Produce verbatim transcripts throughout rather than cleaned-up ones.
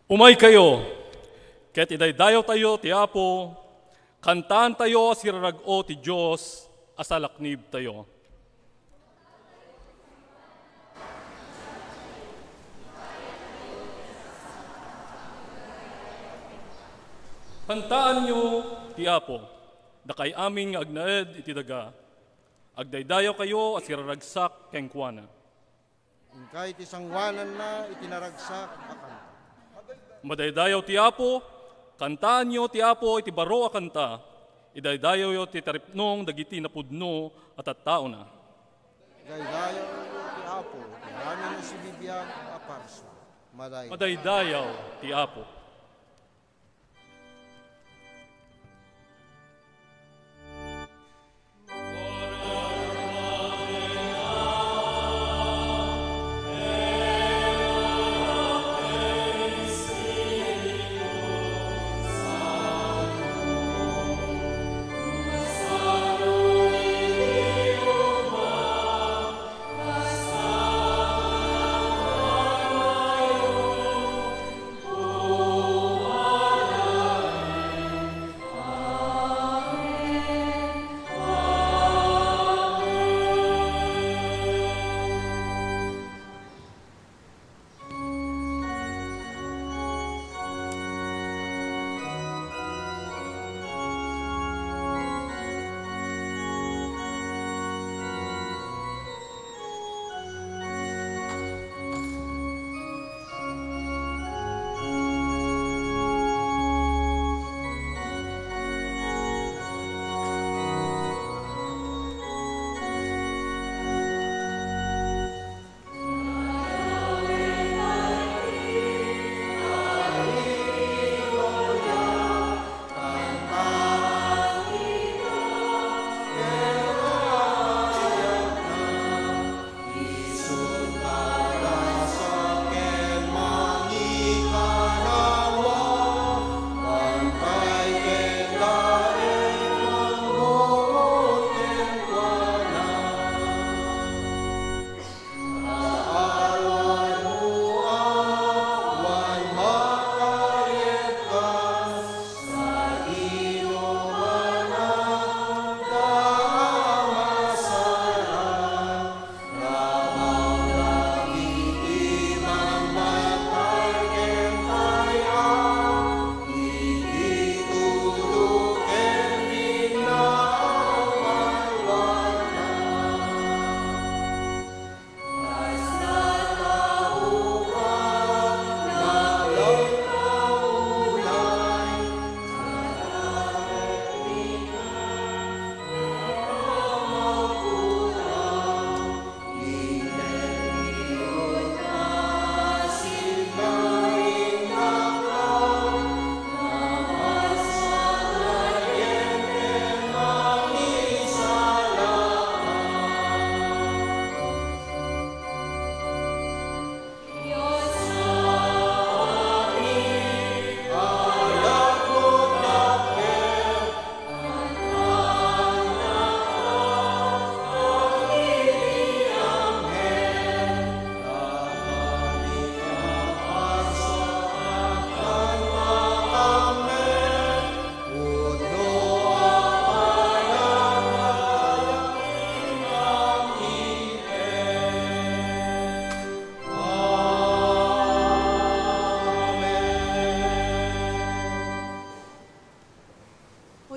Umaykayo, ket idaydayawtayo ti Apo, kantaantayo a sirarag-o ti Dios a salaknibtayo. Kantaanyo ti Apo, dakay amin nga agnaed iti daga, agdaydayawkayo a siraragsak kenkuana. Inkay ti sanguananna iti naragsak a kanta. Madaydayaw ti Apo, kantaanyo ti Apo iti baro a kanta, idaydayawyo ti taripnong dagiti napudno a tattaona. Idaydayaw ti Apo iti amin a sibibiag a parsua. Madaydayaw. Madaydayaw ti Apo.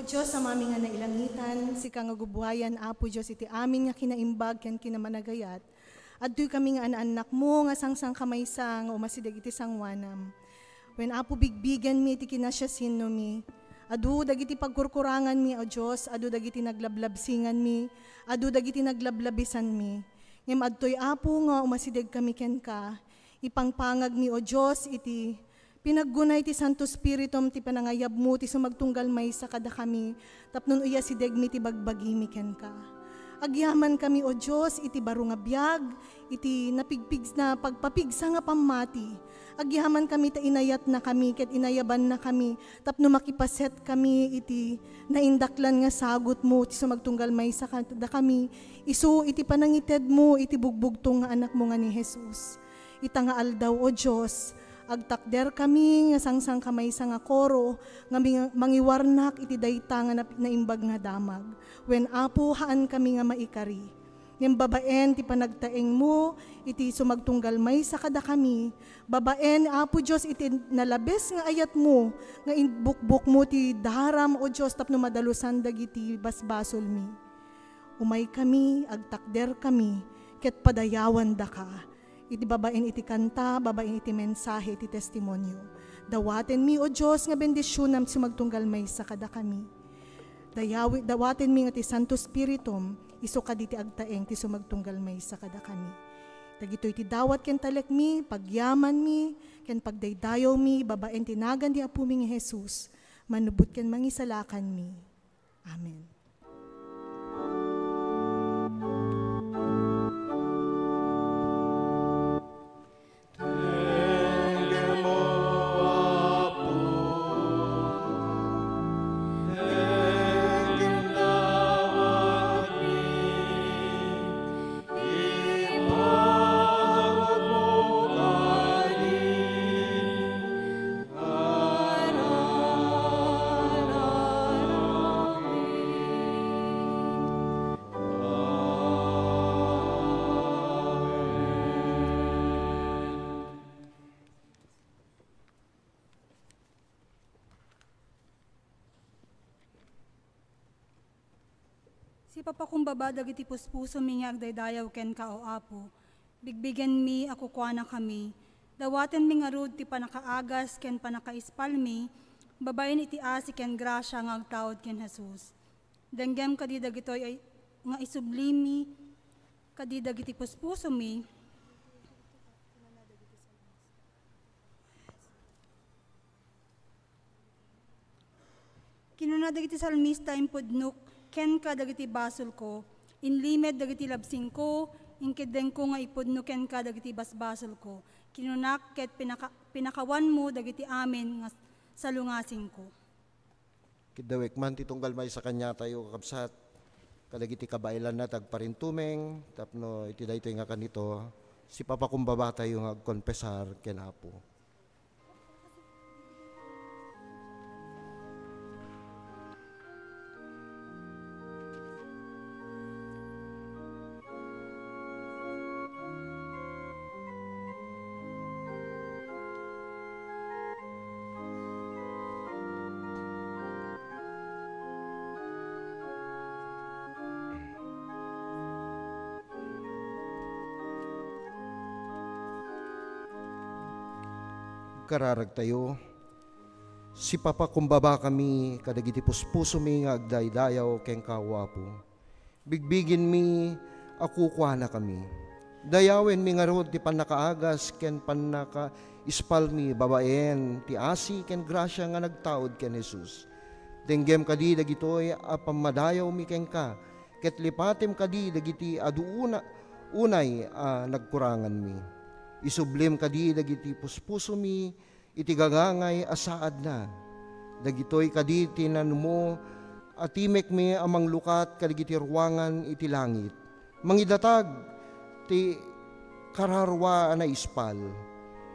O Dios, Amami nga nailangitan, sika nga gubuayan, Apo Dios, iti amin nga kinaimbag ken kinamanagayat. Adtoy kami nga an-annakmo nga sangsangkamaysa nga umasideg iti sanguanam. Wen, Apo, bigbigenmi iti kinasiasinomi. Adu dagiti pagkurkuranganmi, O Dios, adu dagiti naglablabsinganmi, adu dagiti naglablabisanmi. Ngem adtoy, Apo, nga umasideg kami kenka. Ipangpangagmi, O Dios, iti pinaggunay ti Santo Spiritum ti panangayabmo ti sumagtunggal maysa kadakami tapno no uyasidegmi ti bagbagimi kenka. Agyamankami, O Dios, iti baro nga biag, iti napigpigs-, napagpapigsa nga pammati. Agyamankami ta inayatnakami ket inayabannakami tapno makipasetkami iti naindaklan nga sagutmo ti sumagtunggal maysa kadakami, isu iti panangitedmo iti bugbugtong nga Anakmo nga ni Jesus. Ita nga aldaw, O Dios, Agtakderkami nga sangsankamaysa nga koro nga mi-, mangiwarnak iti dayta nga nap-, naimbag nga damag. Wen, Apo, haankami nga maikari. Ngem babaen ti panagtaengmo iti sumagtunggal maysa kadakami, babaen, Apo Dios, iti nalabes nga ayatmo nga inbukbokmo ti daram, O Dios, tapno madalusan dagiti basbasolmi. Umaykami, agtakderkami, ket padayawandaka. Iti babaen iti kanta, babaen iti mensahe, iti testimonio. Dawatenmi, O Dios, nga bendisionam ti sumagtunggal maysa kadakami. Dayawi-, dawatenmi nga ti Santo Spiritum, isu kadi ti agtaeng ti sumagtunggal maysa kadakami. Dagitoy ti dawat ken talekmi, pagyamanmi, ken pagdaydayawmi, babaen ti nagan ti Apomi nga Jesus, manubot ken mangisalakanmi. Amen. Sipapakumbaba dagiti puspusomi nga agdaydayaw kenka, O Apo. Bigbigenmi a kukuanakami. Dawatenmi ngarud ti pannakaagas ken pannakaispalmi, babaen iti asi ken grasia nga agtaud ken Jesus. Denggem kadi dagitoy ay, nga isublimi kadi dagiti puspusomi. Kinuna dagiti salmista, "Impudnok kenka dagiti basolko, inlimed dagiti labsingko, inkeddengko nga ipudno kenka dagiti basbasolko. Kinunak ket pinaka-, pinakawanmo dagiti amin nga salungasingko." Kiddawek man ti tunggal maysa kaniatayo, kakabsat, kadagiti kabaelanna ti agparintumeng tapno iti daytoy nga kanito, sipapakumbabatayo nga agkonfesar ken Apo. Agkararagtayo. Sipapakumbabakami kadagiti puspusomi nga agdaydayaw kenka, O Apo. Bigbigenmi a kukuanakami. Dayawenmi ngarud ti pannakaagas ken pannakaispalmi babaen ti asi ken grasia nga nagtaud ken Jesus. Denggem kadi dagitoy a pammadayawmi kenka, ket lipatem kadi dagiti adu una-, unay a nagkuranganmi. Isublim kadi dagiti puspusomi iti gagangay a saadna. Dagitoy kadi ti nanmo a timekmi a manglukat kadagiti ruangan iti langit. Mangidatag ti kararua a naispal,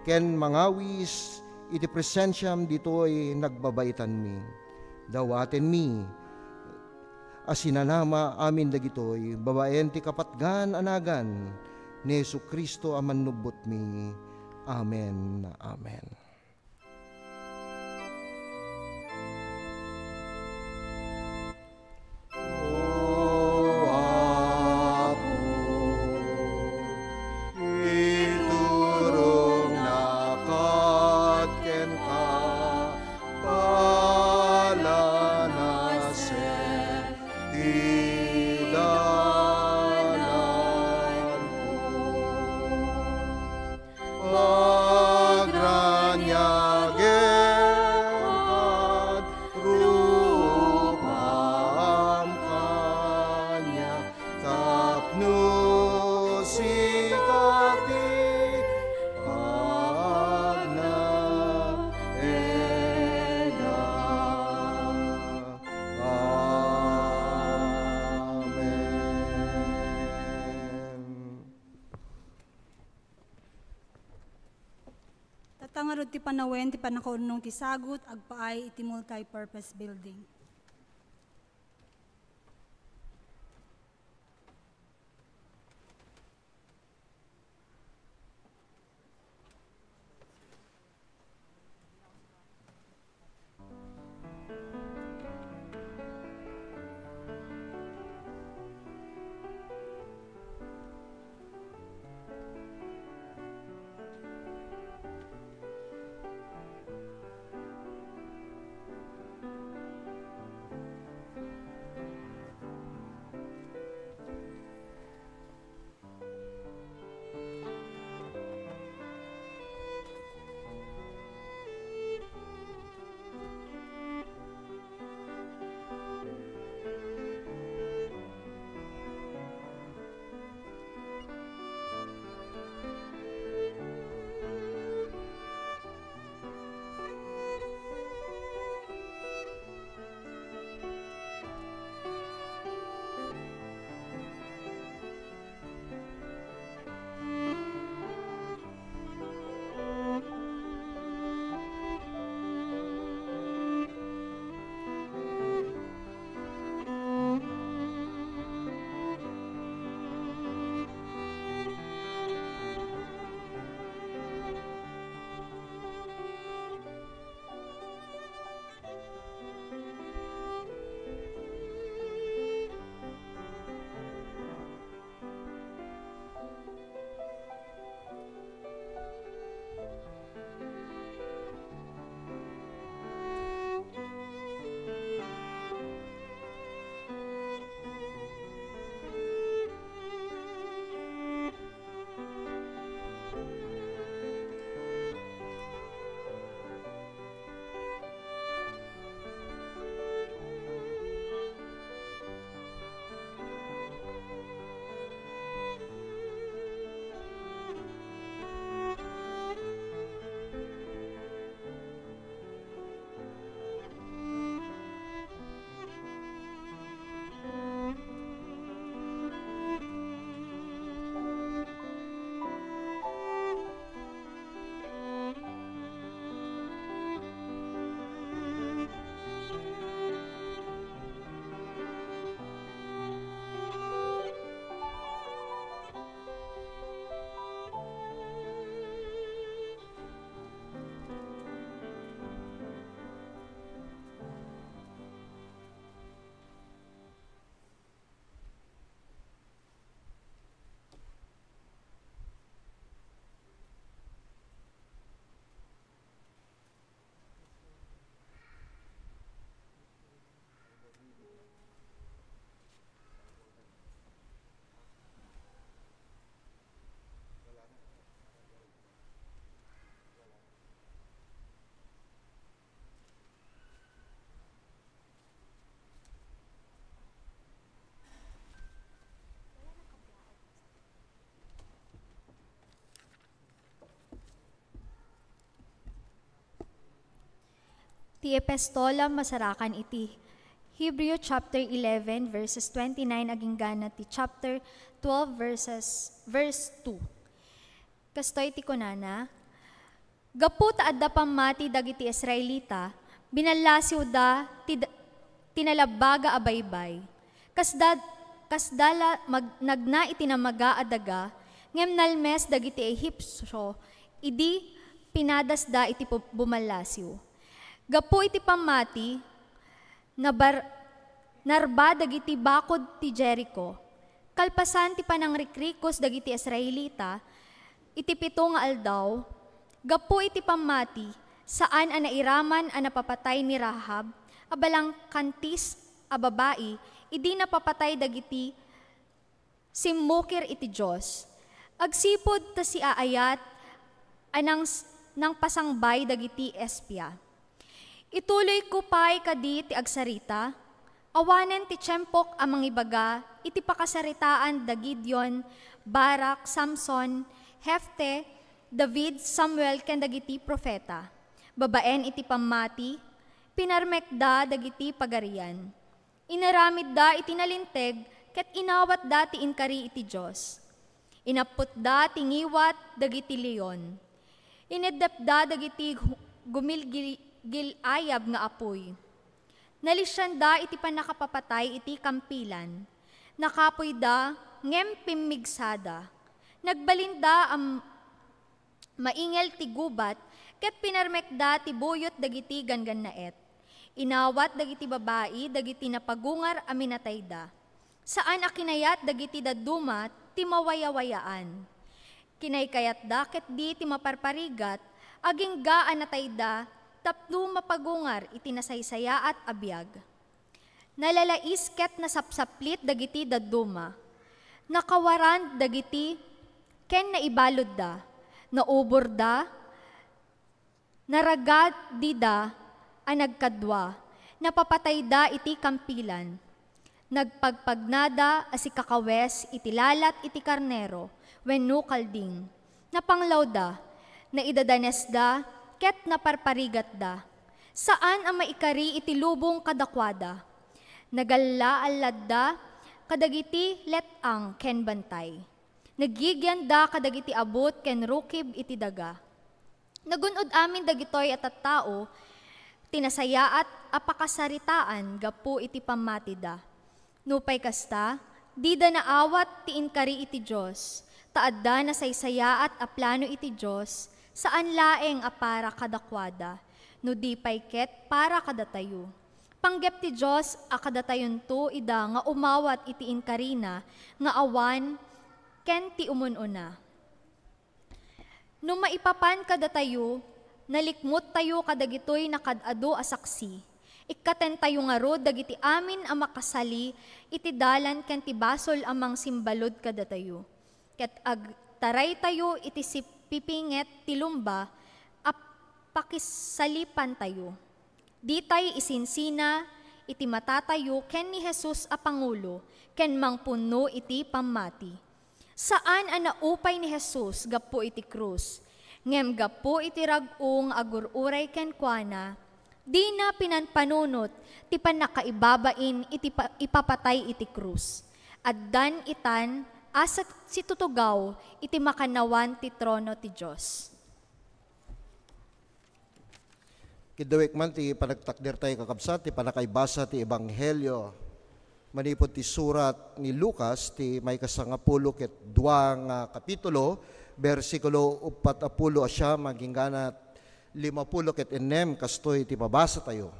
ken mangawis iti presensiam ditoy nagbabaitanmi. Dawatenmi a sinanama amin dagitoy babaen ti kapatgan a nagan ni Jesu-Cristo a Mannubbotmi. Amen. Amen. O Apo, iturongnak kenka, palanasen ti dalanko. Pagran Ta ngarud ti panawen ti pannakaurnong ti sagut agpaay iti multi-purpose building. Ti epistola masarakan iti Hebreo chapter eleven, verses twenty-nine, agingga na ti chapter twelve, verses, verse two. Kastoy ti kunana, "Gapu ta adda pammati dagiti Israelita, binallasiwda ti d-, ti nalabbaga a baybay. Kasda, kasda la mag-, nagna iti namaga a daga, ngem nalmes dagiti Ehipsio idi pinadasda iti pu-, bumallasiw. Gapu iti pammati, nabar-, narba dagiti bakod ti Jerico. Kalpasan ti panangrikrikos dagiti Israelita iti pito nga aldaw, gapu iti pammati, saan a nairaman a napapatay ni Rahab a balangkantis a babai idi napapatay dagiti simmukir iti Dios, agsipud ta siaayat a nangs-, nangpasangbay dagiti espia." Ituloyko pay kadi ti agsarita, awanen ti tiempok a mangibaga iti pakasaritaan da Gideon, Barak, Samson, Jefte, David, Samuel, ken dagiti profeta. Babaen iti pammati, pinarmekda dagiti pagarian. Inaramidda iti nalinteg ket inawatda ti inkari iti Dios. Inapputda ti ngiwat dagiti leon. Ineddepda dagiti gu-, gumilgil-, gil-ayab nga apuy. Nalisianda iti pannakapapatay iti kampilan. Nakapuyda, ngem pimmigsada. Nagbalinda a m-, maingel ti gubat, ket pinarmekda ti buyot dagiti ganggannaet. Inawat dagiti babai dagiti napagungar a minatayda. Saan a kinayat dagiti dadduma ti mawayawayaan. Kinaykayatda ketdi ti maparparigat, agingga a natayda tapno mapagungar iti nasaysayaat a biag. Nalalais ket nasapsaplit dagiti dadduma. Nakawaran dagiti ken naibaludda. Nauborda, naragadida a nagkadua. Napapatayda iti kampilan. Nagpagpagnada a sikakawes iti lalat iti karnero wenno kalding. Napanglawda, naidadanesda, ket naparparigatda. Saan a maikari iti lubong kadakuada. Nagalla-alladda kadagiti let-ang ken bantay. Nagigianda kadagiti abut ken rukib iti daga. Nagun-od amin dagitoy a tattao ti nasayaat a pakasaritaan gapu iti pammatida. Nupay kasta, dida naawat ti inkari iti Dios, ta adda nasaysayaat a plano iti Dios, saan laeng a para kadakuada, no di pay ket para kadatayo. Panggep ti Dios a kadatayonto ida nga umawat iti inkarina nga awan ken ti umun-una. No maipapan kadatayo, nalikmottayo kadagitoy nakaad-adu a saksi. Ikkatentayo ngarud dagiti amin a makasali iti dalan ken ti basol a mangsimbalud kadatayo. Ket agtaraytayo iti sipipinget ti lumba a pakisalipantayo. Ditay isinsina iti matatayo ken ni Jesus a pangulo ken mangpunno iti pammati. Saan a naupay ni Jesus gapu iti krus, ngem gapu iti rag-o nga agur-uray kenkuana, dina pinanpanunot ti pannakaibabain iti pa-, ipapatay iti krus. Addan itan a sa-, situtugaw iti makannawan ti trono ti Dios. Kiddawek man ti panagtakdertayo, kakabsat, ti pannakaibasa ti Ebanghelio manipud ti surat ni Lucas, ti maikasangapulo ket dua nga kapitulo, bersikulo uppat a pulo a siam agingga na limapulo ket ennem, kastoy ti mabasatayo.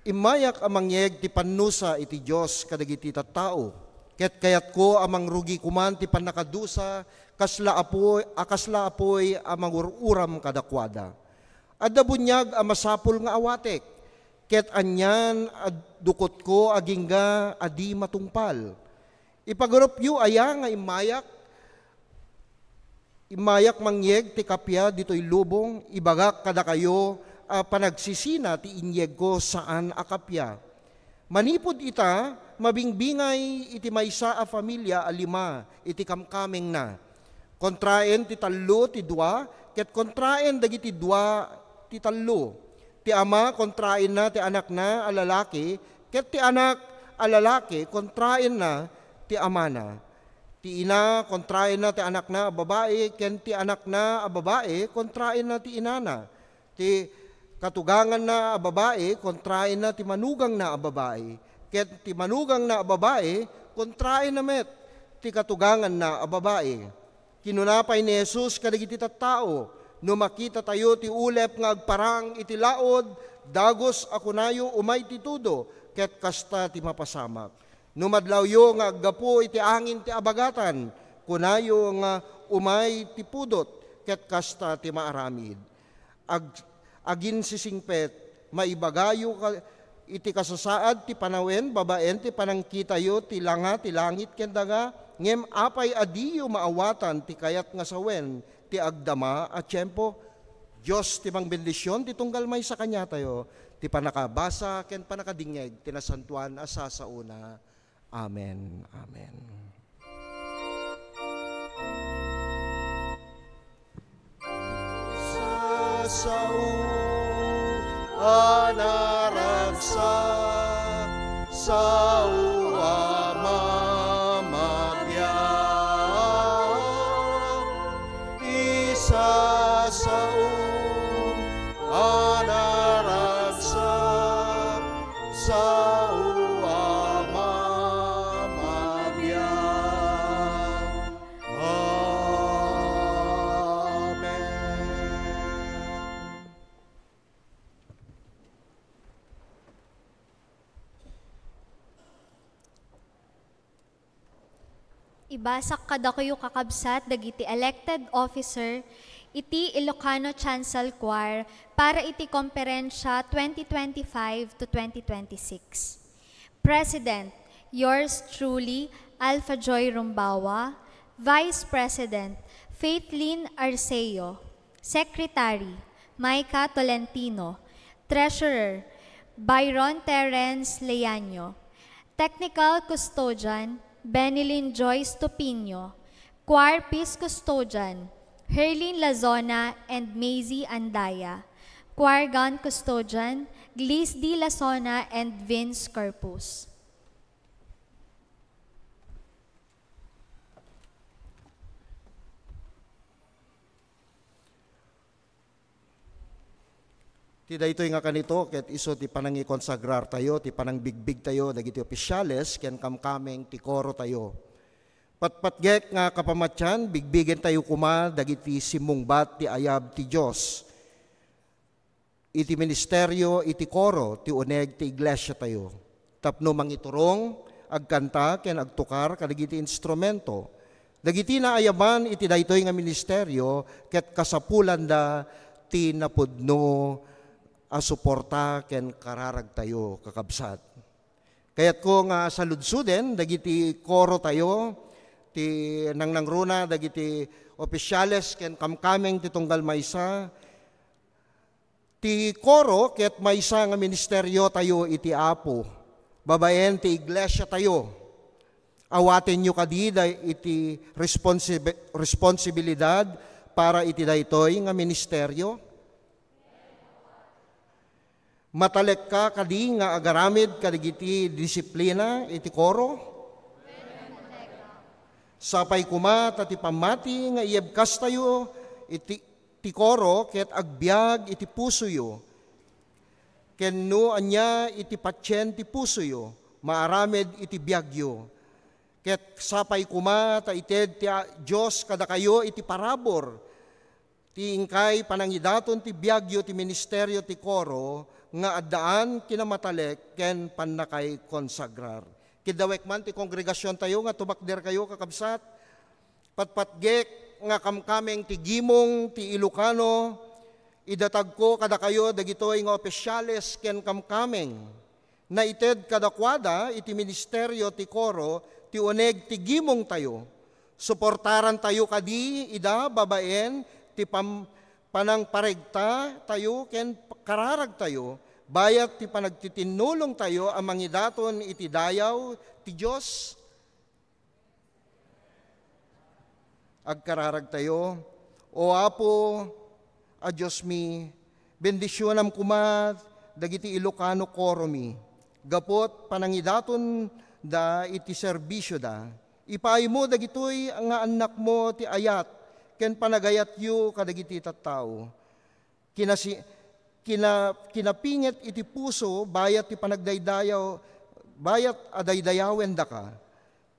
Immayak a mangyeg ti pannusa iti Dios kadagiti tattao, ket kayatko a mangrugi koman ti pannakadusa kasla apuy, a kasla apuy a mangur-uram kadakuada. Adda buniag a masapul nga awatek, ket anian a dukotko agingga a di matungpal. Ipagarupyo aya nga immayak? Immayak mangyeg ti kappia ditoy lubong, ibagak kadakayo a panagsisina ti inyegko saan a kappia. Manipud ita, mabingbingay iti maysa a familia a lima iti kamkamengna. Kontraen ti tallo ti dua, ket kontraen dagiti dua ti tallo. Ti ama kontraenna ti anakna a lalaki, ket ti anak a lalaki kontraenna ti amana. Ti ina kontraenna ti anakna a babai, ken ti anakna a babai kontraenna ti inana. Ti katuganganna a babai kontraenna ti manugangna a babai, ket ti manugangna a babai kontraenna met ti katuganganna a babai. Kinuna pay ni Jesus kadagiti tattao, "No makitatayo ti ulep nga agparang iti laod, dagus a kunayo, 'Umay ti tudo,' ket kasta ti mapasamak. No madlawyo nga aggapu iti angin ti abagatan, kunayo nga, 'Umay ti pudot,' ket kasta ti maaramid. Ag-, aginsisingpet, maibagayo ka-, iti kasasaad ti panawen babaen ti panangkitayo ti langa ti langit ken daga, ngem apay a diyo maawatan ti kayat nga sawen ti agdama a tiempo?" Dios ti mangbendision ti tunggal maysa kaniatayo, ti pannakabasa ken pannakadingngeg ti nasantoan a sasaona. Amen. Amen. Sao a naragsak, sao a mamabiag, isa sa Sao a mamabiag. Amen. Ibasak kadakayo, kakabsat, dagiti elected officer iti Ilocano Chancel Choir para iti Komperensia twenty twenty-five to twenty twenty-six. President, yours truly, Alpha Joy Rumbawa. Vice President, Faithlyn Arceo. Secretary, Micah Tolentino. Treasurer, Byron Terence Leaño. Technical Custodian, Benilyn Joyce Tupinio. Choir Piece Custodian, Herlin Lazona and Maisie Andaya. Choir Gown Custodian, Gliss D. Lazona and Vince Corpus. Ti daytoy nga kanito, ket isu ti panangikonsagrar tayo, ti panangbigbig tayo, dagiti opisyales, ken kamkameng ti koro tayo. Patpatgek nga kapamatian, bigbigen tayo koma dagiti simmungbat ti ayab ti Dios. Iti ministerio, iti koro, ti uneg ti iglesia tayo. Tapno mangiturong, agkanta, ken agtukar kadagiti instrumento. Dagiti naayaban iti daytoy nga ministerio ket kasapulanda ti napudno a suporta ken kararagtayo, kakabsat. Kayatko nga saludsuden dagiti koro tayo, ti nangnangruna dagiti opisyales ken kamkameng ti tunggal maysa, Ti koro ket maysa nga ministerio tayo iti Apo, babaen ti iglesia tayo. Awatenyo kadi da-, iti responsibi-, responsibilidad para iti daytoy nga ministerio? Matalekka kadi nga agaramid kadagiti disiplina iti koro? Sapay koma ta ti pammati nga iyebkastayo iti ti koro ket agbiag iti pusoyo. Ken no ania iti patien ti pusoyo, maaramid iti biagyo. Ket sapay koma ta ited ti a-, Dios kadakayo iti parabur, ti inkay panangidaton ti biagyo ti ministerio ti koro nga addaan kinamatalek ken pannakaikonsagrar. Kiddawek man ti kongregasiontayo nga tumakderkayo, kakabsat. Patpatgek nga kamkameng ti gimong ti Ilocano, idatagko kadakayo dagitoy nga opisyales ken kamkameng. Naited kadakuada iti ministerio ti koro ti uneg ti gimongtayo. Suportarantayo kadi ida babaen ti pam-, panangparegtatayo ken kararagtayo, bayat ti panagtitinnulongtayo a mangidaton iti dayaw ti Dios. Agkararagtayo. O Apo a Diosmi, bendisionam koma dagiti Ilocano koromi, gapu ti panangidatonda iti serbisioda. Ipaaymo dagitoy nga annakmo ti ayat ken panagayatyo kadagiti tattao. Kinasi-, kina-, kinapinget iti puso bayat ti panagdaydayaw, bayat a daydayawendaka,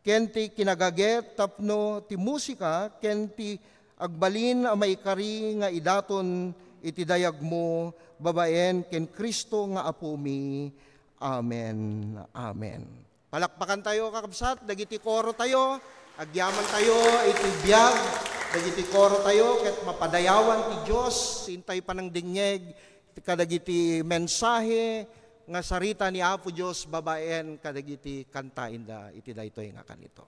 ken ti kinagaget tapno ti musika ken ti agbalin a maikari nga idaton iti dayagmo babaen ken Cristo nga Apomi. Amen. Amen. Palakpakantayo, kakabsat, dagiti korotayo. Agyamantayo iti biag dagiti korotayo ket mapadayawan ti Dios. Intay panangdingngeg kadagiti mensahe nga sarita ni Apo Dios babaen kadagiti kantaenda iti daytoy nga kanito.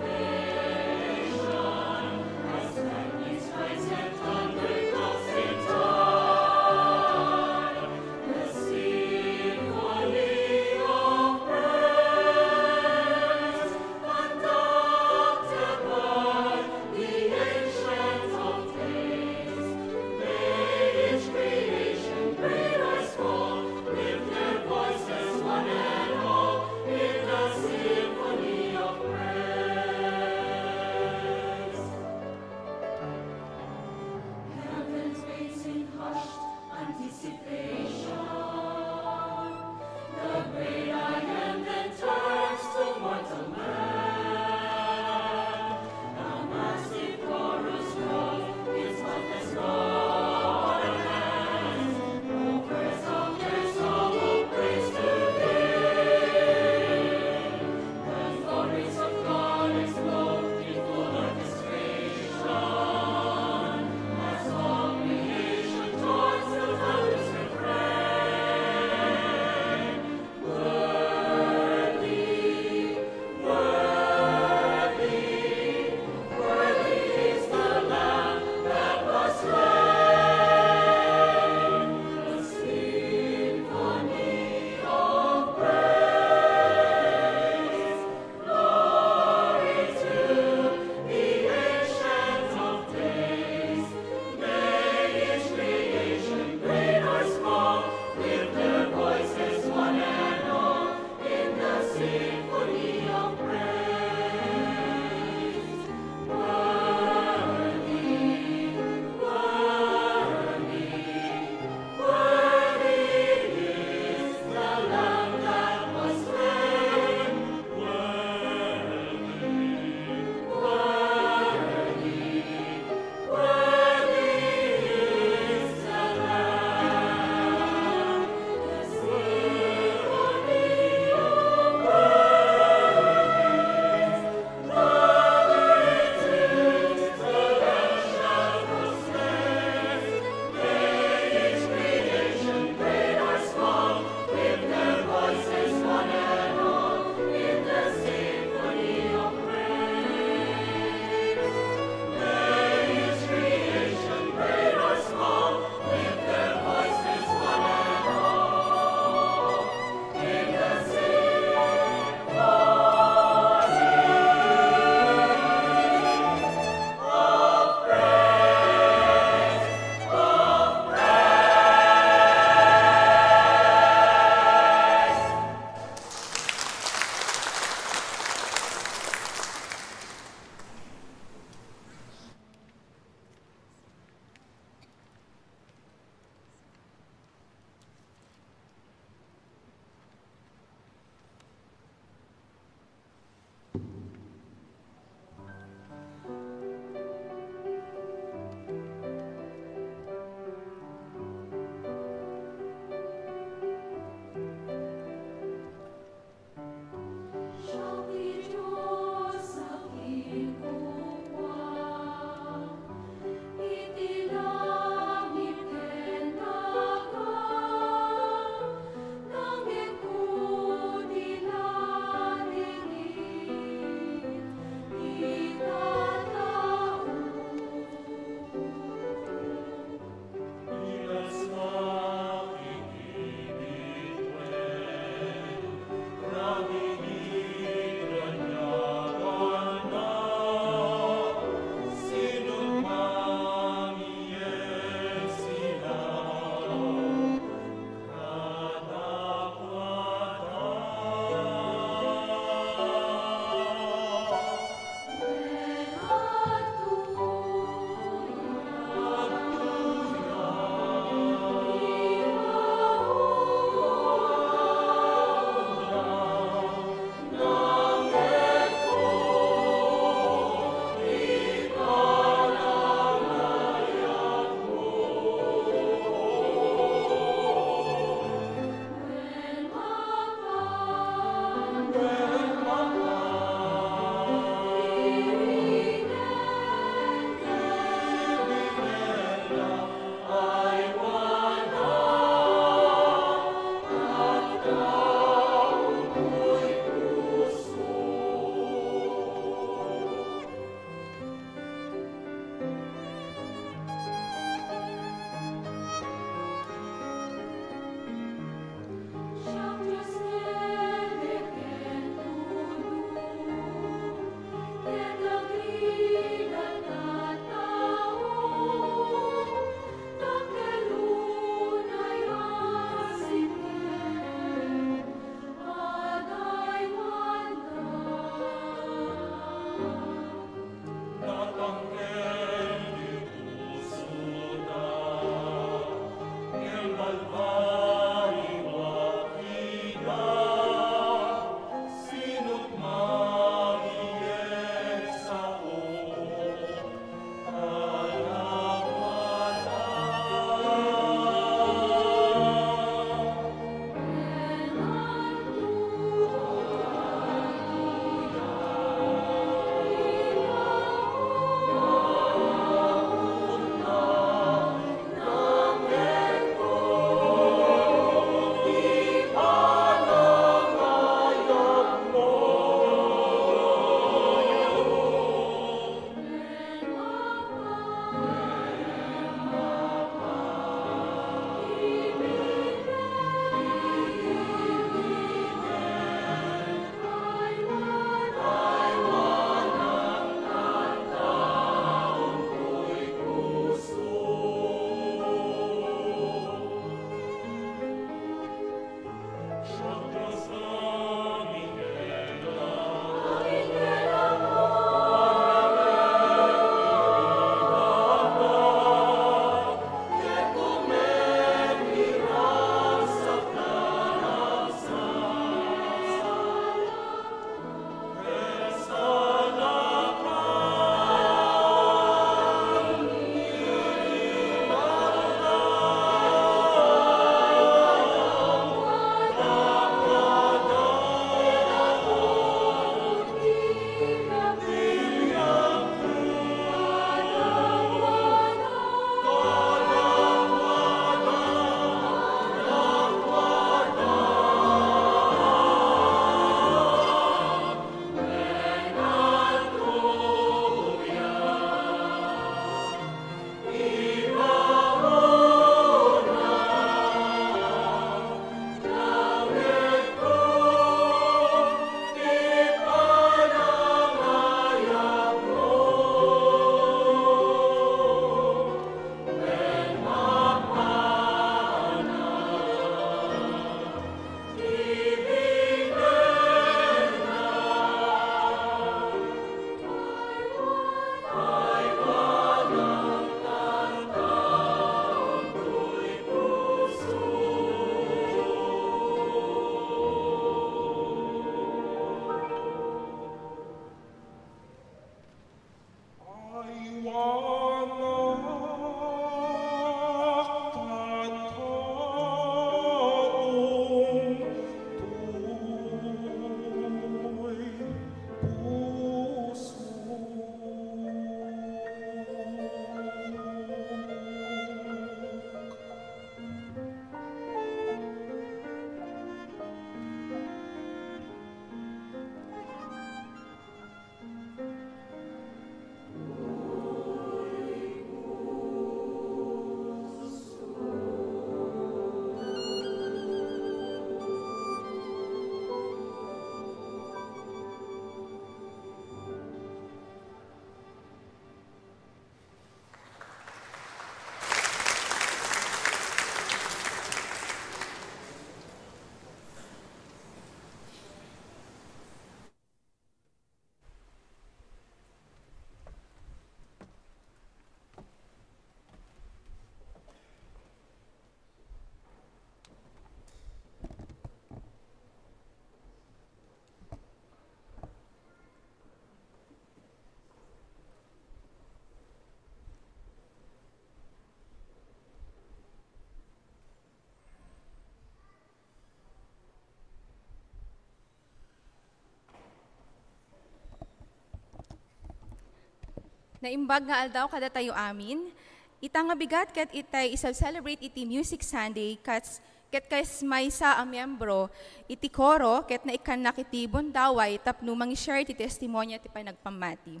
Naimbag nga aldaw kadatayo amin. Ita nga bigat ket itay isab-celebrate iti Music Sunday, kas, ket kas maysa a miyembro iti koro, ket naikkannak iti bundaway tapno mangi-share ti testimonio ti panagpammati.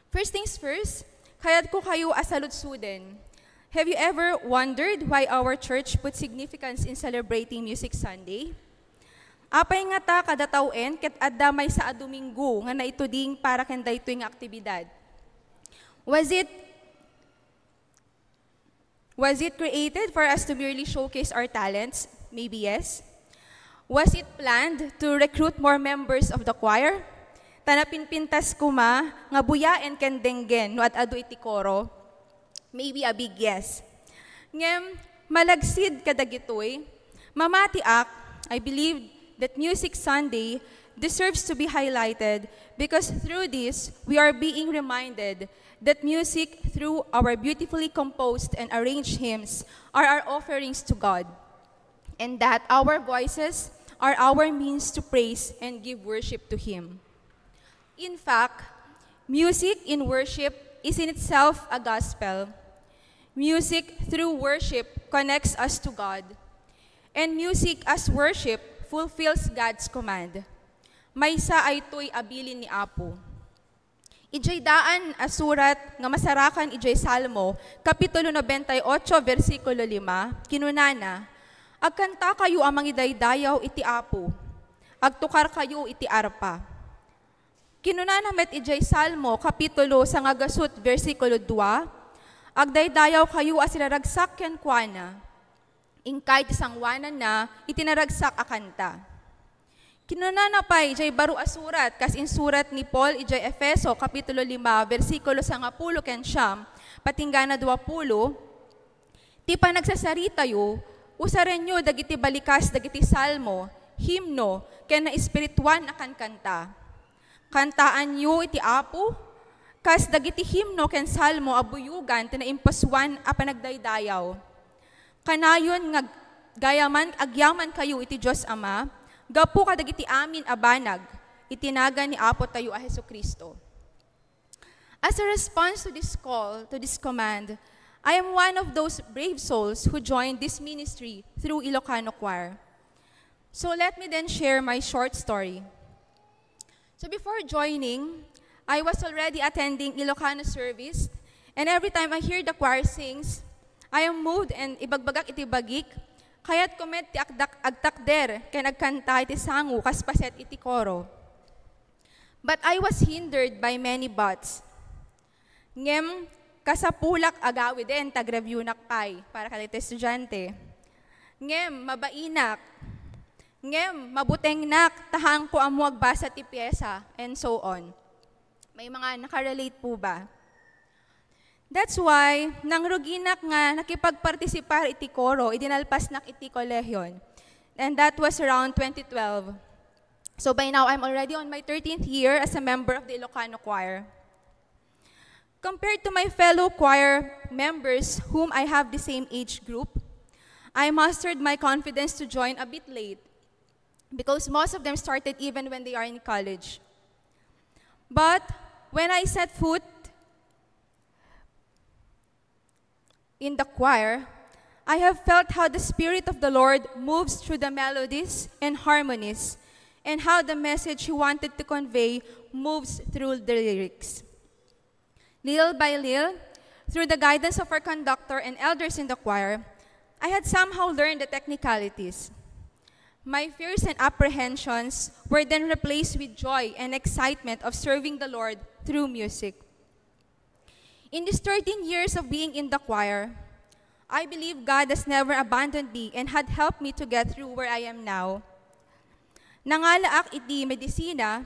First things first, kayatko kayo a saludsuden. Have you ever wondered why our church put significance in celebrating Music Sunday? Apay ngata kada tawen ket adda maysa a Domingo nga naituding para ken daytoy nga aktibidad? Was it, was it created for us to merely showcase our talents? Maybe yes. Was it planned to recruit more members of the choir? Ta napinpintas koma nga buyaen ken denggen no ad-adu iti koro? Maybe a big yes. Ngem, malagsid kadagitoy, mamatiak, I believe that Music Sunday deserves to be highlighted because through this, we are being reminded that music through our beautifully composed and arranged hymns are our offerings to God, and that our voices are our means to praise and give worship to Him. In fact, music in worship is in itself a gospel. Music through worship connects us to God. And music as worship fulfills God's command. Maysa daytoy a bilin ni Apo. Idiay daan a surat nga masarakan idiay Salmo, Kapitulo nobenta y ocho, bersikulo lima, kinunana, "Agkantakayo a mangidaydayaw iti Apo. Agtukarkayo iti arpa." Kinunana met idiay Salmo, Kapitulo sangagasut, bersikulo dua, "Agdaydayawkayo a siraragsak kenkuana. Inkay ti sangoananna iti naragsak a kanta." Kinunana pay idiay baro a surat, kas insurat ni Paul idiay Efeso, Kapitulo lima, bersikulo sangapulo ken siam, patinggana duapulo, "Ti panagsasaritayo, usarenyo dagiti balikas dagiti salmo, himno, ken naespirituan a kankanta. Kantaanyo iti Apo, kas dagiti himno ken salmo a buyogan ti naimpusoan a panagdaydayaw. Kanayon nga ag-, gayaman, agyamankayo iti Dios Ama, gapu kadagiti amin a banag, iti nagan ni Apotayo a Jesu-Cristo." As a response to this call, to this command, I am one of those brave souls who joined this ministry through Ilocano Choir. So let me then share my short story. So before joining, I was already attending Ilocano service, and every time I hear the choir sings, I am moved and ibagbagak iti bagik, kayatko met ti agdak-, agtakder ken agkanta iti sango kas paset iti koro. But I was hindered by many buts. Ngem, kasapulak agawiden ta agreviewnak pay para kadagiti estudiante. Ngem, mabainak. Ngem, mabutengnak, ta haanko ammo agbasa ti piesa, and so on. May mga nakarelate po ba? That's why, nangruginak nga nakipagpartisipar iti koro, idi nalpasnak iti kolehion. And that was around twenty twelve. So by now, I'm already on my thirteenth year as a member of the Ilocano Choir. Compared to my fellow choir members whom I have the same age group, I mustered my confidence to join a bit late because most of them started even when they are in college. But when I set foot in the choir, I have felt how the Spirit of the Lord moves through the melodies and harmonies, and how the message He wanted to convey moves through the lyrics. Little by little, through the guidance of our conductor and elders in the choir, I had somehow learned the technicalities. My fears and apprehensions were then replaced with joy and excitement of serving the Lord through music. In these thirteen years of being in the choir, I believe God has never abandoned me and had helped me to get through where I am now. Nangalaak iti medisina,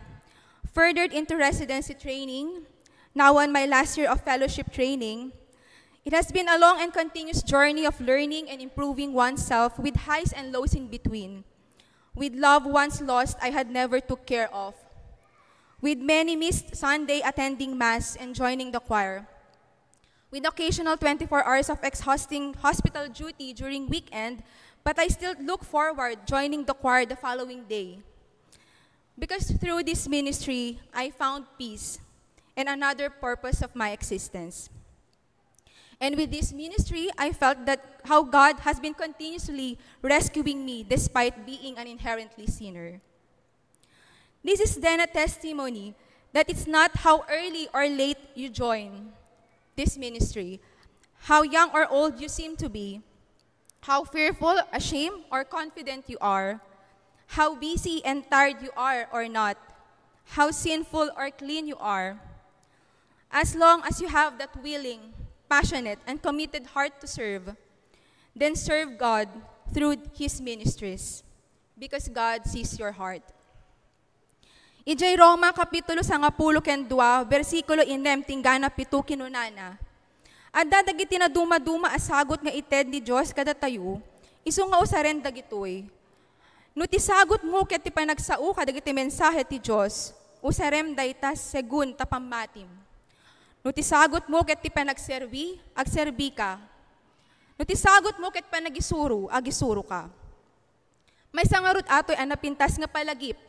furthered into residency training, now on my last year of fellowship training. It has been a long and continuous journey of learning and improving oneself with highs and lows in between, with loved ones lost I had never took care of, with many missed Sunday attending Mass and joining the choir, with occasional twenty-four hours of exhausting hospital duty during weekend, but I still look forward joining the choir the following day. Because through this ministry, I found peace. and another purpose of my existence. And with this ministry, I felt that how God has been continuously rescuing me despite being an inherently sinner. This is then a testimony that it's not how early or late you join this ministry, how young or old you seem to be, how fearful, ashamed, or confident you are, how busy and tired you are or not, how sinful or clean you are, as long as you have that willing, passionate, and committed heart to serve, then serve God through His ministries, because God sees your heart. Idiay Roma, kapitulo sangapulo ken dua, bersikulo inem tinggana pito, kinunana, "Adda dagiti nadumaduma a sagut nga ited ni Dios kadatayo, isu nga usaren dagitoy. No ti sagutmo ket ti panagsao kadagiti mensahe ti Dios, usarem dayta segun ta pammatim. No ti sagutmo ket ti panagserbi, agserbika. No ti sagutmo ket panagisuro, agisuroka." Maysa ngarud atoy a napintas nga palagip,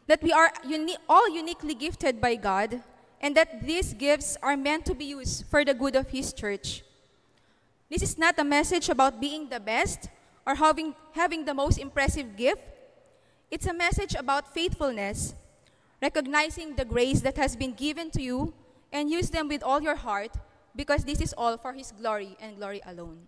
that we are uni-, all uniquely gifted by God, and that these gifts are meant to be used for the good of His church. This is not a message about being the best or having, having the most impressive gift. It's a message about faithfulness, recognizing the grace that has been given to you, and use them with all your heart, because this is all for His glory and glory alone.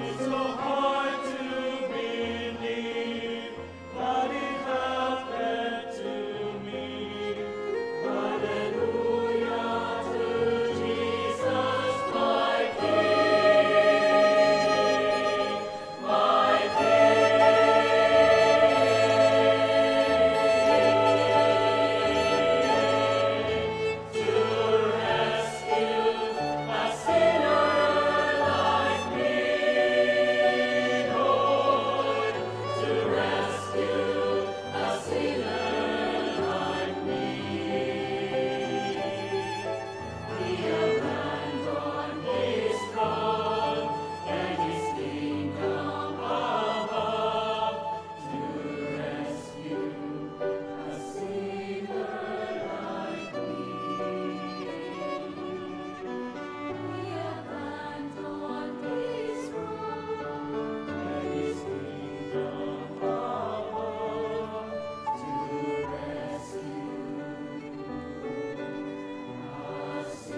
It's so hard to believe, but it happened to me. Hallelujah to Jesus, my King, my King. To rescue a sinner like me, Lord, to rescue a sinner like me. He abandoned his throne and his kingdom above to rescue a sinner like me. He abandoned his throne and his kingdom above to rescue a sinner like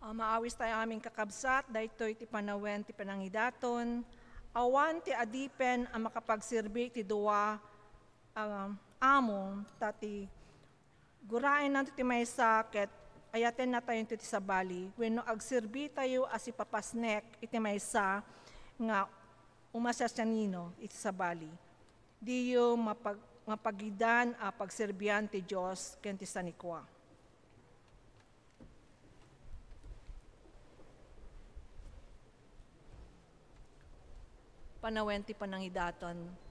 Ah, maawis tayo amin kakabsat, daytoy ti panawen ti panangidaton. Awan ti adipen a makapagserbi ti dua, ah, amo, ta ti guraenna ti maysa ket ayatenna tayo ti sabali, wenno agserbi tayo a sipapasnek iti maysa nga umasiasianino iti sabali. Diyo mapag-, mapagidan a pagserbian ti Dios ken ti sanikua. Panawen ti panangidaton.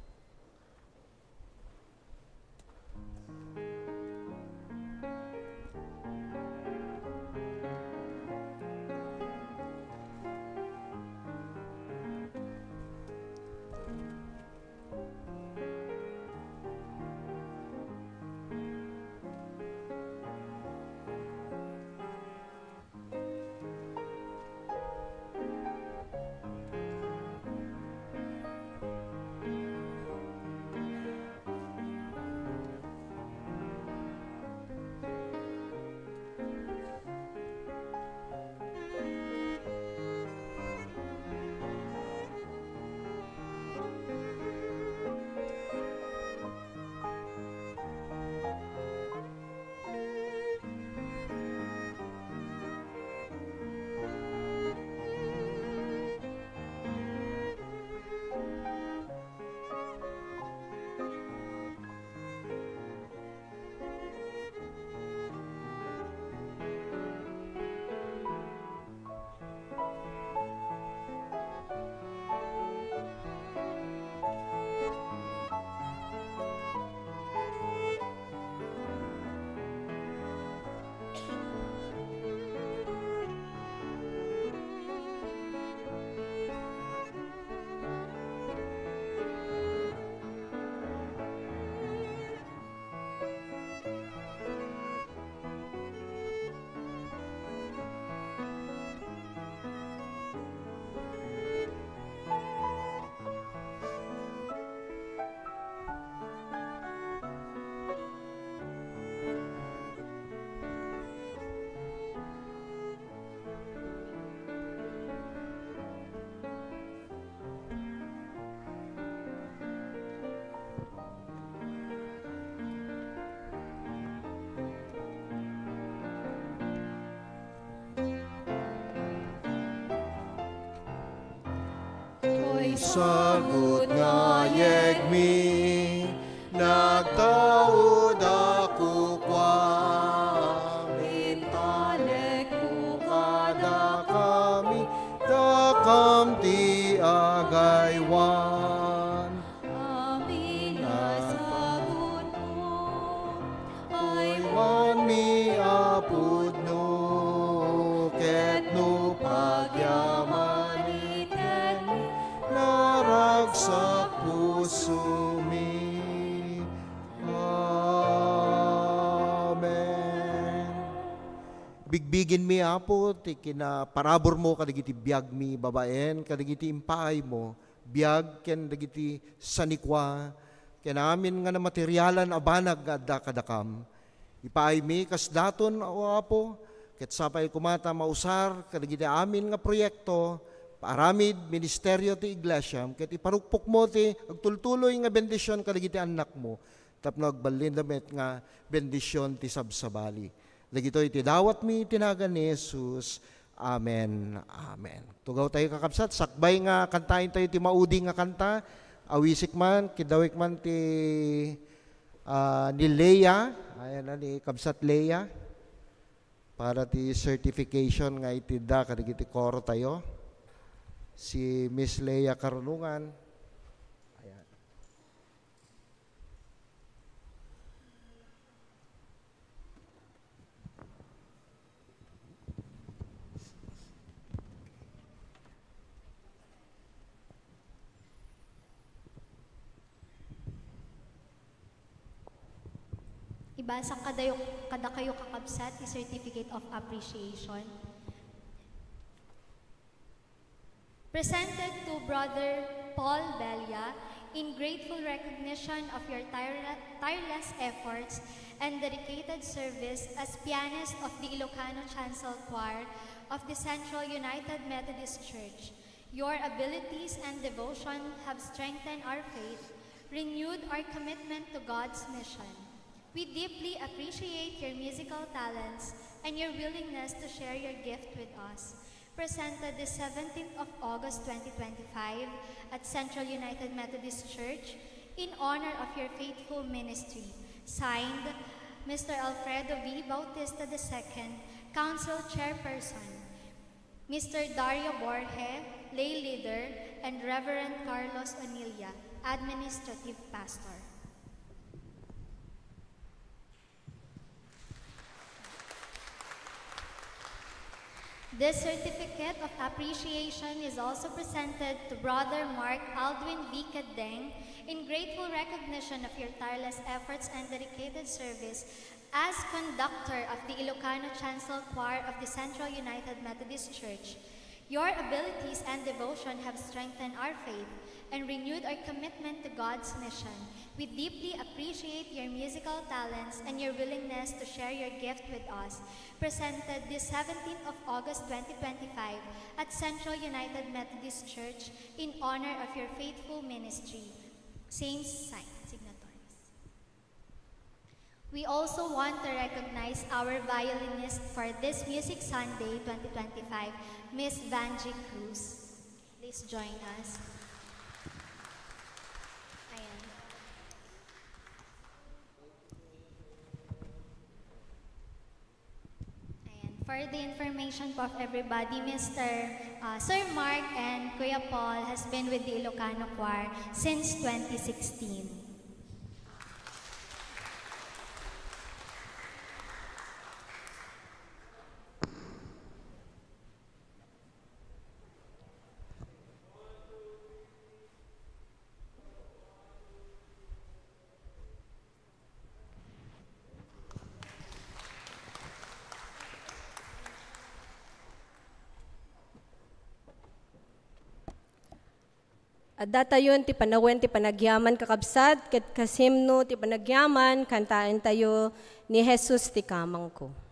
Toy sagut nga yegmi, nagtaud a kukua, intalekko kadakami, dakam ti agaywan. Amin a sagut mo, aywan mi a pudno, ket no pagyamani ten naragsak pusomi. Amen. Bigbigenmi, Apo, ti kinaparaburmo kadagiti biagmi babaen kadagiti impaaymo, biag ken dagiti sanikua, ken amin nga namaterialan a banag nga adda kadakam. Ipaaymi kas daton, O Apo, ket sapay koma ta mausar kadagiti amin nga proyekto, paaramid, ministerio ti Iglesiam, ket iparukpokmo ti agtultuloy nga bendision kadagiti annakmo, tapno agballinda met nga bendision ti sabsabali. Dagitoy ti dawatmi iti nagan ni Jesus. Amen. Amen. Tugaw tayo, kakabsat. Sakbay nga kantaen tayo ti maudi nga kanta, awisik man, kidawik man ti, ah, ni Lea. Ayan na ni Kabsat Lea. Para ti certification nga itidda kadagiti koro tayo. Si Miss Lea Karunungan. Ayan. Ibasa kadayo, kadakayo, kakabsat, ti Certificate of Appreciation. Presented to Brother Paul Belia in grateful recognition of your tire-, tireless efforts and dedicated service as pianist of the Ilocano Chancel Choir of the Central United Methodist Church. Your abilities and devotion have strengthened our faith, renewed our commitment to God's mission. We deeply appreciate your musical talents and your willingness to share your gift with us. Presented this seventeenth of August twenty twenty-five at Central United Methodist Church in honor of your faithful ministry. Signed, Mister Alfredo V. Bautista the second, Council Chairperson. Mister Dario Borge, lay leader, and Reverend Carlos Onilia, administrative pastor. This certificate of appreciation is also presented to Brother Mark Aldwin V. Kedeng in grateful recognition of your tireless efforts and dedicated service as conductor of the Ilocano Chancel Choir of the Central United Methodist Church. Your abilities and devotion have strengthened our faith and renewed our commitment to God's mission. We deeply appreciate your musical talents and your willingness to share your gift with us. Presented this seventeenth of August twenty twenty-five at Central United Methodist Church in honor of your faithful ministry. Same sign, signatories. We also want to recognize our violinist for this Music Sunday twenty twenty-five, Miss Vangie Cruz. Please join us. Ayan. Ayan. For the information po of everybody, Mister, uh, Sir Mark and Kuya Paul has been with the Ilocano Choir since twenty sixteen. Addatayon ti panawen ti panagyaman, kakabsat, ket kas himno ti panagyaman, kantaentayo ni Jesus ti Kamangko.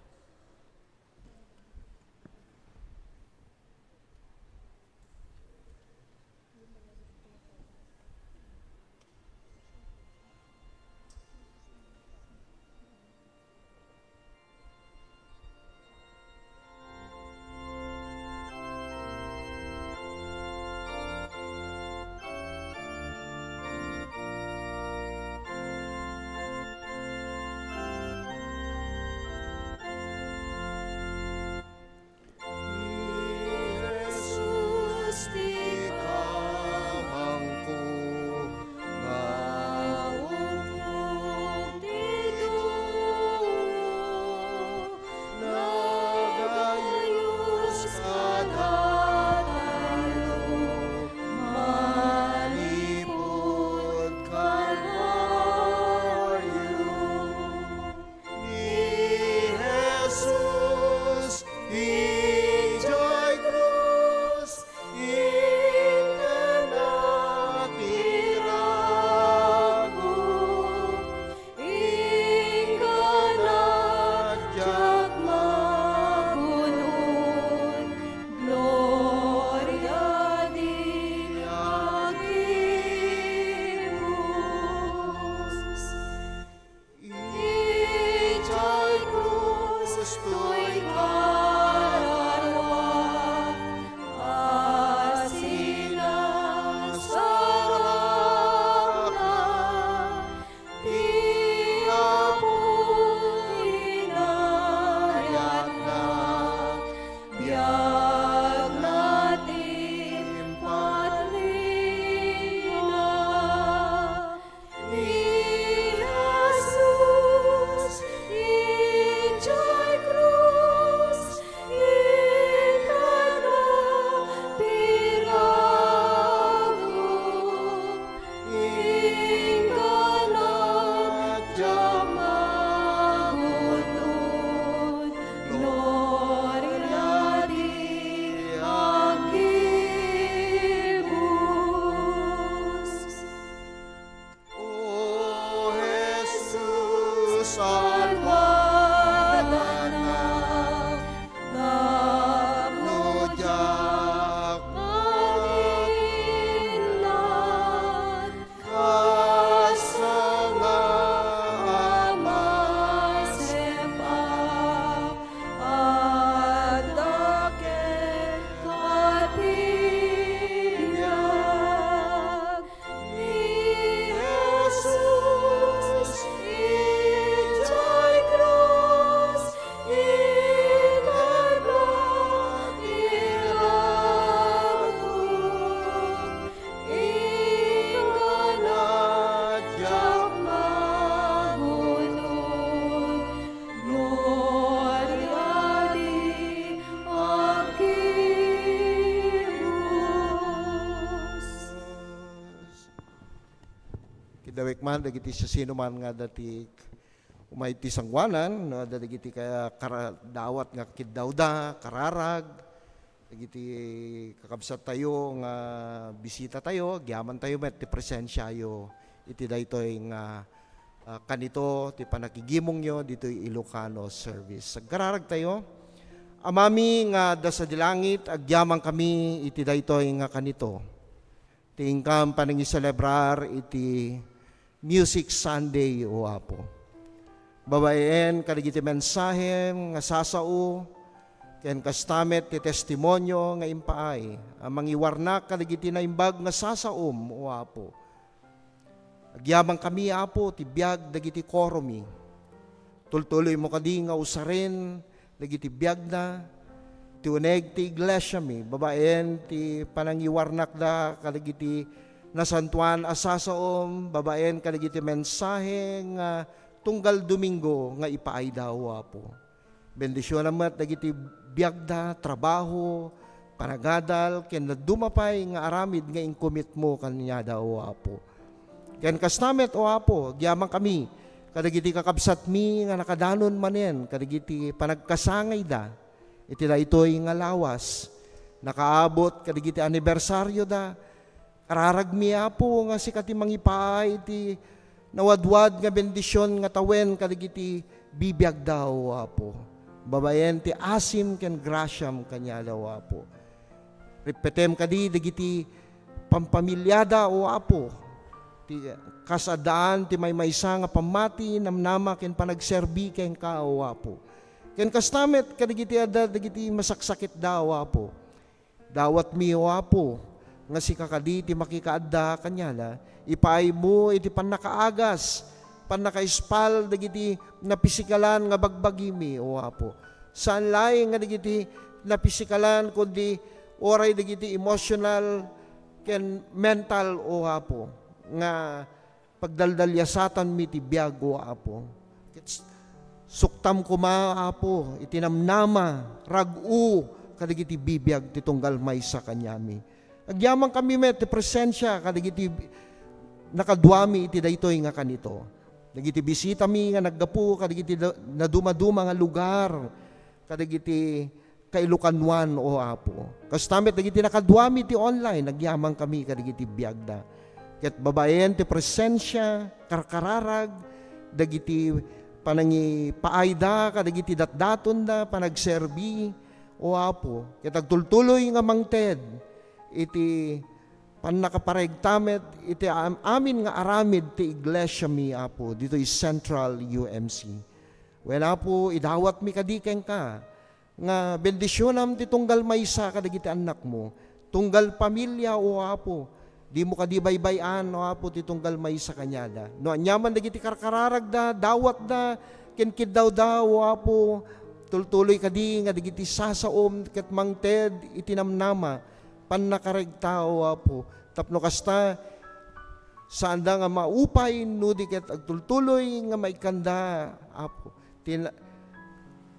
Dawek man dagiti siasinoman nga adda ti umay ti sangoanan, no, adda dagiti ka-, kara-, dawat nga kiddawda, kararag, dagiti kakabsattayo nga bisitatayo, agyamantayo met ti presensiayo iti daytoy nga, ah, kanito ti pannakigimongyo ditoy Ilocano service. Agkararagtayo. Amami nga adda sadi langit, agyamankami iti daytoy nga kanito. Ti inkam panangiselebrar iti Music Sunday, O Apo. Babaen kadagiti mensahe nga sasao, ken kasta met ti testimonio nga impaay a mangiwarnak kadagiti naimbag nga sasaom, O Apo. Agyamankami, Apo, ti biag dagiti koromi. Tultuloymo kadi nga usaren dagiti biagda, ti uneg ti iglesiami, babaen ti panangiwarnakda kadagiti nasantoan a sasaom, babaen kadagiti mensahe nga tunggal Domingo nga ipaayda, O Apo. Bendisionam met dagiti biagda, trabaho, panagadal, ken dadduma pay nga aramid nga inkomitmo kaniada, O Apo. Ken kasta met, O Apo, agyamankami kadagiti kakabsatmi nga nakadanon manen kadagiti panagkasangayda iti daytoy nga lawas. Nakaabot kadagiti anibersarioda. Kararagmi, Apo, nga sika ti mangipaay iti nawadwad nga bendision nga tawen kadagiti bibiagda, O Apo. Babaen ti asim ken grasiam kaniada, O Apo. Ripetem kadi dagiti pampamiliada, O Apo. Ti kas addaan ti maymaysa nga pammati, namnama ken panagserbi kenka, O Apo. Ken kasta met kadagiti adda dagiti masaksakitda, O Apo. Dawatmi, O Apo, nga sika kadi ti makikaadda kaniada, ipaaymo iti pannakaagas, pannakaispal dagiti napisikalan nga bagbagimi, O Apo. Saan laeng nga dagiti napisikalan, kundi uray dagiti emotional ken mental, O Apo, nga pagdaldaliasatanmi ti biag, O Apo. Ket s-, suktam koma, Apo, iti namnama, rag-o kadagiti bibiag ti tunggal maysa kaniami. Agyamankami met ti presensia kadagiti nakaduami iti daytoy nga kanito. Dagiti bisitami nga naggapu kadagiti da-, nadumaduma nga lugar, kadagiti kailokanoan, O Apo. Kasta met dagiti nakaduami ti online, agyamankami kadagiti biagda. Ket babaen ti presensia, karkararag, dagiti panangipaayda, kadagiti datdatonda, panagserbi, O Apo. Ket agtultuloy nga mangted iti pannakaparegta met iti am-, amin nga aramid ti iglesiami, Apo, ditoy Central U M C. Wen, Apo, idawatmi kadi kenka nga bendisionam ti tunggal maysa kadagiti annakmo, tunggal pamilia, O Apo. Dimo kadi baybay-an, O Apo, ti tunggal maysa kaniada. No aniaman dagiti karkararagda, dawatda, ken kiddawda, O Apo, tultuloy kadi nga dagiti sasaom ket mangted iti namnama, pannakaregta, O Apo. Tapno kasta, saanda nga maupay no di ket agtultuloy nga maikkanda, Apo. Ti na-,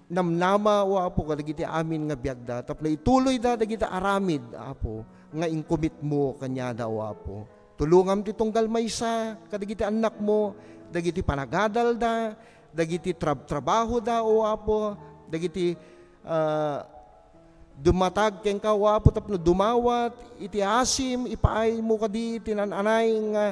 namnama, O Apo, kadagiti amin nga biagda, tapno ituloyda dagiti aramid, Apo, nga inkomitmo kaniada, O Apo. Tulongam ti tunggal maysa kadagiti annakmo, dagiti panagadalda, dagiti trab-, trabahoda, O Apo, dagiti, ah, dumatag kenka, O Apo, tapno dumawat iti asim, ipaaymo kadi ti nan-anay nga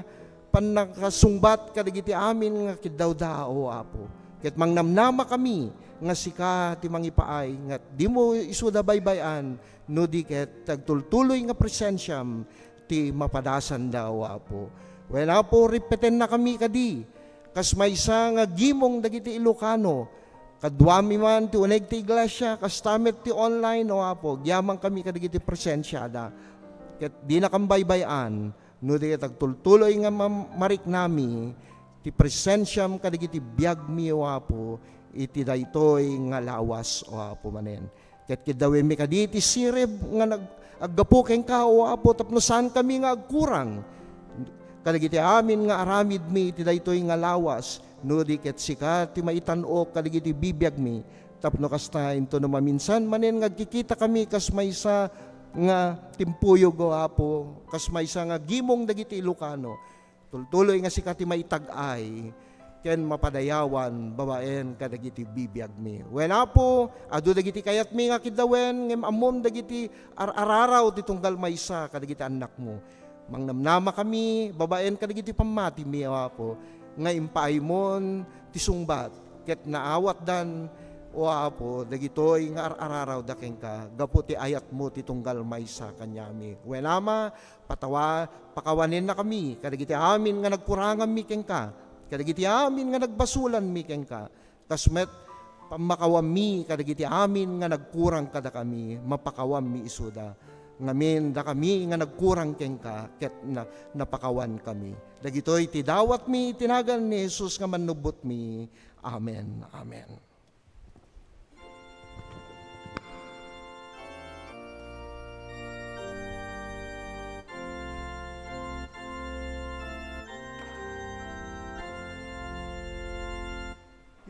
pannakasungbat kadagiti amin nga kiddawda, O Apo. Ket mangnamnama kami nga sika ti mangipaay, nga dimo isuda baybay-an, no di ket agtultuloy nga presensiam ti mapadasanda, O Apo. Wen, Apo, ripetennakami kadi, kas maysa nga gimong dagiti Ilocano, kaduami man ti uneg ti iglesia, kasta met ti online, O Apo, agyamankami kadagiti presensiada. Ket dinakam baybay-an, no di ket agtultuloy nga mam-, mariknami ti presensiam kadagiti biagmi, O Apo, iti daytoy nga lawas, O Apo, manen. Ket kiddawemmi kadi ti sirib nga nag-, aggapu kenka, O Apo, tapno saankami nga agkurang kadagiti amin nga aramidmi iti daytoy nga lawas, no di ket sika ti maitan-ok kadagiti bibiagmi. Tapno kasta, intono maminsan manen nga agkikitakami kas maysa nga timpuyog, O Apo, kas maysa nga gimong dagiti Ilocano, Tultuloy nga sika ti maitag-ay ken mapadayawan babaen kadagiti bibiagmi. Wen, Apo, adu dagiti kayatmi nga kiddawen, ngem ammom dagiti ar-araraw ti tunggal maysa kadagiti annakmo. Mangnamnama kami babaen kadagiti pammatimi, O Apo, nga impaaymon ti sungbat ket naawatdan, O Apo, dagitoy nga ar-ararawda kenka gapu ti ayatmo ti tunggal maysa kaniami. Wen, Ama, patawa-, pakawanennakami kadagiti amin nga nagkuranganmi kenka, kadagiti amin nga nagbasolanmi kenka, kas met pammakawammi kadagiti amin nga nagkurang kadakami, mapakawammi isuda. Ngamin, dakami nga nagkurang kenka ket na-, napakawankami. Dagitoy ti dawatmi iti nagan ni Jesus nga Mannubbotmi. Amen. Amen.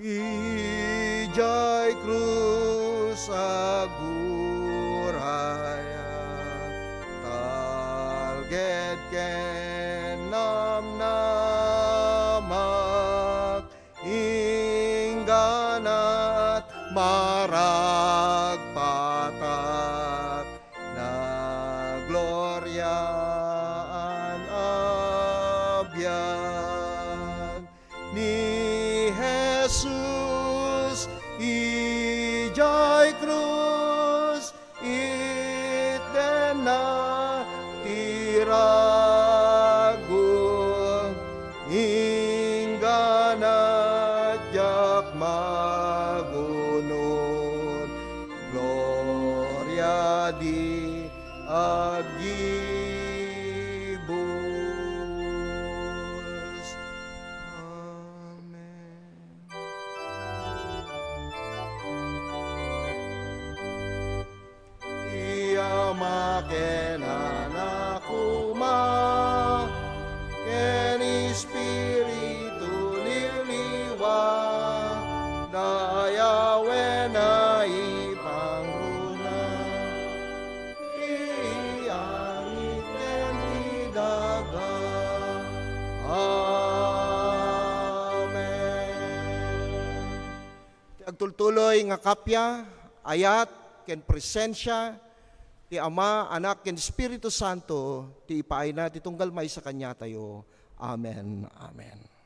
Idiay krus agurayak, talged ken namnamak, ingganat maragpatak, nagloriaan a biag ni Jesus idiay krus. Itdenna ti rago, inggana diak magunot. Gloria di agibus. Amen. Ti Ama ken Anak koma, ken Espiritu Liliwa, dayawen a ipangruna, ti langit ken ti daga. Amen. Ti agtultuloy nga kappia, ayat, ken presensia ti Ama, Anak, ken Espiritu Santo, ti ipaayna ti tunggal maysa kaniatayo. Amen. Amen.